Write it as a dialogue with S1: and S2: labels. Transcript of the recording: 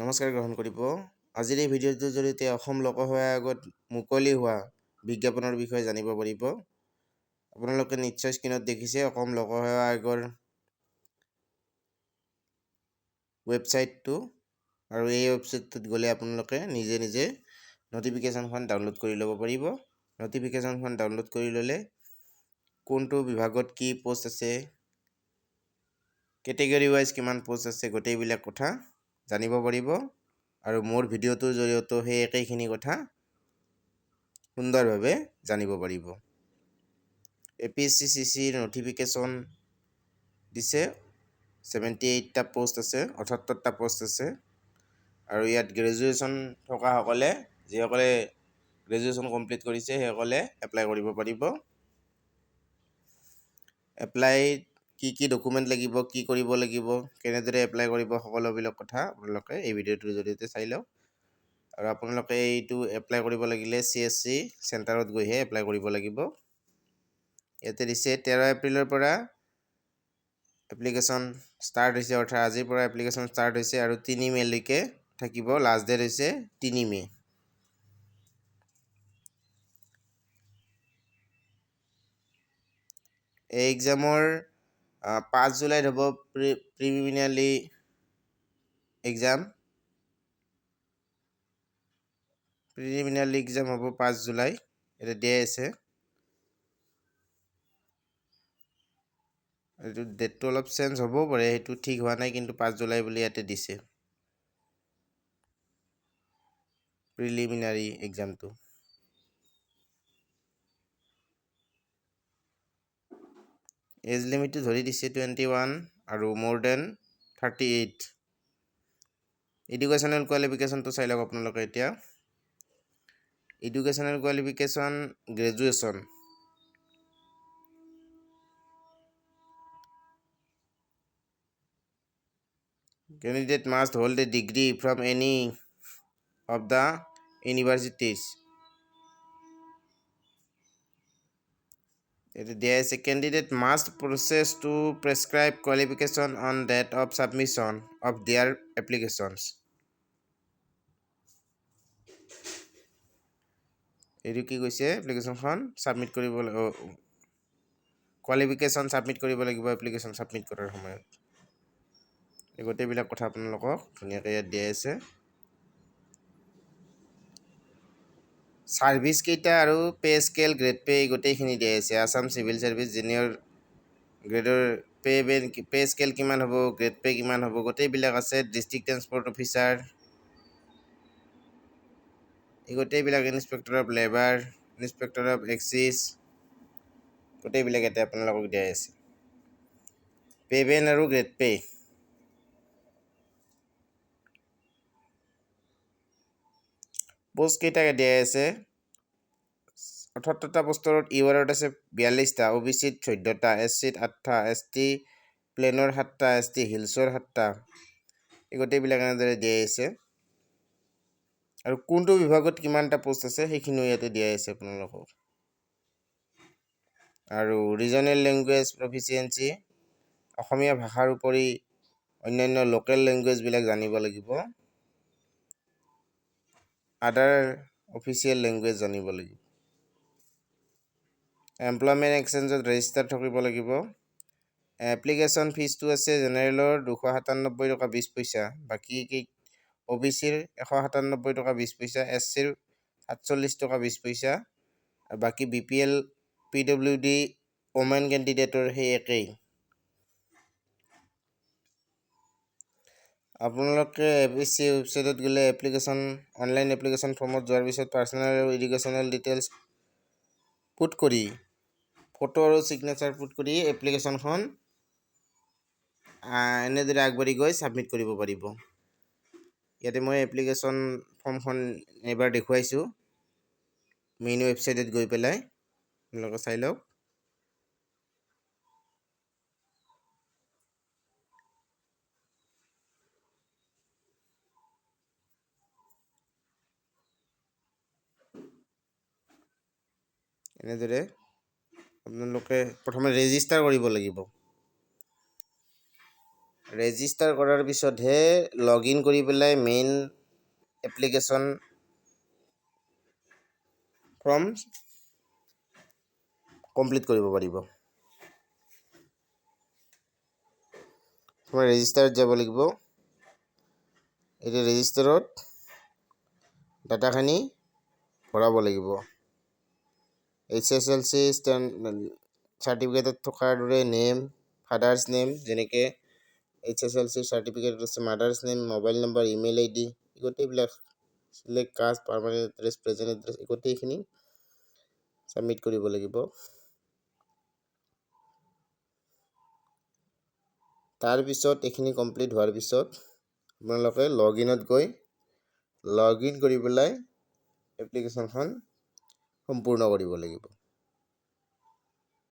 S1: নমস্কাৰ গ্ৰহণ কৰিব। আজিৰ এই ভিডিঅ'টোৰ জৰিয়তে অসম লোকসেৱা আয়োগত মুকলি হোৱা বিজ্ঞাপনৰ বিষয়ে জানিব পাৰিব। আপোনালোকে নিশ্চয় স্ক্ৰীণত দেখিছে অসম লোকসেৱা আয়োগৰ ৱেবছাইটটো, আৰু এই ৱেবছাইটটোত গ'লে আপোনালোকে নিজে নিজে নটিফিকেশ্যনখন ডাউনলোড কৰি ল'ব পাৰিব। নটিফিকেশ্যনখন ডাউনলোড কৰি ল'লে কোনটো বিভাগত কি পষ্ট আছে, কেটেগৰী ৱাইজ কিমান পষ্ট আছে, গোটেইবিলাক কথা জানিব পাৰিব। আৰু মোৰ ভিডিঅ'টোৰ জৰিয়তেও সেই একেইখিনি কথা সুন্দৰভাৱে জানিব পাৰিব। A P S C C চিৰ নটিফিকেশ্যন দিছে, 78টা পষ্ট আছে, 78টা পষ্ট আছে। আৰু ইয়াত গ্ৰেজুৱেশ্যন থকাসকলে, যিসকলে গ্ৰেজুৱেশ্যন কমপ্লিট কৰিছে, সেইসকলে এপ্লাই কৰিব পাৰিব। এপ্লাই কি কি ডকুমেণ্ট লাগিব, কি কৰিব লাগিব, কেনেদৰে এপ্লাই কৰিব, সকলোবিলাক কথা আপোনালোকে এই ভিডিঅ'টোৰ জৰিয়তে চাই লওক। আৰু আপোনালোকে এইটো এপ্লাই কৰিব লাগিলে চি এছ চি চেণ্টাৰত গৈহে এপ্লাই কৰিব লাগিব। ইয়াতে দিছে 13 এপ্ৰিলৰ পৰা এপ্লিকেশ্যন ষ্টাৰ্ট হৈছে, অৰ্থাৎ আজিৰ পৰা এপ্লিকেশ্যন ষ্টাৰ্ট হৈছে আৰু 3 মে'লৈকে থাকিব। লাষ্ট ডেট হৈছে 3 মে'। এই এক্সামৰ 5 জুলাইত হ'ব প্ৰিলিমিনাৰী এক্সাম। প্ৰিলিমিনাৰী এক্সাম হ'ব 5 জুলাই, ইয়াতে দিয়াই আছে। এইটো ডেটটো অলপ চেঞ্জ হ'বও পাৰে, সেইটো ঠিক হোৱা নাই, কিন্তু 5 জুলাই বুলি ইয়াতে দিছে প্ৰিলিমিনাৰী এক্সামটো। এজ লিমিটটো ধৰি দিছে 21 আৰু মোৰ then 38। Educational কোৱালিফিকেশ্যনটো চাই লওক আপোনালোকে এতিয়া। Educational qualification graduation. Candidate must hold a degree from any of the universities. এইটো দিয়া আছে, candidate must possess to prescribe qualification on date of submission of their applications. এইটো কি কৈছে, এপ্লিকেশ্যনখন ছাবমিট কৰিব, কোৱালিফিকেশ্যন ছাবমিট কৰিব লাগিব এপ্লিকেশ্যন ছাবমিট কৰাৰ সময়ত। এই গোটেইবিলাক কথা আপোনালোকক ধুনীয়াকৈ ইয়াত দিয়া আছে। ছাৰ্ভিচ কেইটা আৰু পে স্কেল, গ্ৰেড পে গোটেইখিনি দিয়া আছে। আছাম চিভিল ছাৰ্ভিচ জুনিয়ৰ গ্ৰেডৰ পে বেন পে স্কেল কিমান হ'ব, গ্ৰেড পে কিমান হ'ব, গোটেইবিলাক আছে। ডিষ্ট্ৰিক্ট ট্ৰেন্সপৰ্ট অফিচাৰ, এই গোটেইবিলাক, inspector of labour, inspector of excise, গোটেইবিলাক ইয়াতে আপোনালোকক দিয়া আছে। পে বেন আৰু গ্ৰেড পে। পোষ্ট কেইটাকে দিয়া আছে। 78টা পোষ্টত ইউ আৰত আছে 42টা, অ' বি চিত 14টা, এছ চিত 8টা, এছ টি প্লেনৰ 7টা, এছ টি হিলছৰ 7টা, এই গোটেইবিলাক এনেদৰে দিয়াই আছে। আৰু কোনটো বিভাগত কিমানটা পোষ্ট আছে সেইখিনিও ইয়াতে দিয়াই আছে আপোনালোকক। আৰু ৰিজনেল লেংগুৱেজ প্ৰফিচিয়েঞ্চি, অসমীয়া ভাষাৰ উপৰি অন্যান্য লোকেল লেংগুৱেজবিলাক জানিব লাগিব, আদাৰ অফিচিয়েল লেংগুৱেজ জানিব লাগিব। এমপ্লয়মেণ্ট এক্সচেঞ্জত ৰেজিষ্টাৰ থাকিব লাগিব। এপ্লিকেশ্যন ফিজটো আছে জেনেৰেলৰ 297 টকা 20 পইচা, বাকী কি অ' বি চিৰ 197 টকা 20 পইচা, এছ চিৰ 47 টকা 20 পইচা, আৰু বাকী B P L, P W D, women কেণ্ডিডেটৰ সেই একেই। আপোনালোকে এ পি এছ চি ৱেবছাইটত গ'লে এপ্লিকেশ্যন, অনলাইন এপ্লিকেশ্যন ফৰ্মত যোৱাৰ পিছত পাৰ্চনেল আৰু এডুকেশ্যনেল ডিটেইলছ পুট কৰি, ফটো আৰু ছিগনেচাৰ পুট কৰি এপ্লিকেশ্যনখন এনেদৰে আগবাঢ়ি গৈ ছাবমিট কৰিব পাৰিব। ইয়াতে মই এপ্লিকেশ্যন ফৰ্মখন এবাৰ দেখুৱাইছোঁ মেইন ৱেবছাইটত গৈ পেলাই, আপোনালোকে চাই লওক। এনেদৰে আপোনালোকে প্ৰথমে ৰেজিষ্টাৰ কৰিব লাগিব। ৰেজিষ্টাৰ কৰাৰ পিছতহে লগ ইন কৰি পেলাই মেইন এপ্লিকেশ্যন ফৰ্ম কমপ্লিট কৰিব পাৰিব। তোমাৰ ৰেজিষ্টাৰত যাব লাগিব। এতিয়া ৰেজিষ্টাৰত ডাটাখিনি ভৰাব লাগিব। এইচএছএলচি চাৰ্টিফিকেটত থকাৰ দৰে নেম, ফাদাৰ্ছ নেম, যেনেকৈ এইচএছএলচি চাৰ্টিফিকেটত আছে, mother's name, mobile number, email ID, গোটেইবিলাক, select caste, permanent address, present address, গোটেইখিনি ছাবমিট কৰিব লাগিব। তাৰপিছত এইখিনি কমপ্লিট হোৱাৰ পিছত আপোনালোকে লগ ইনত গৈ লগ ইন কৰি পেলাই এপ্লিকেশ্যনখন সম্পূৰ্ণ কৰিব লাগিব।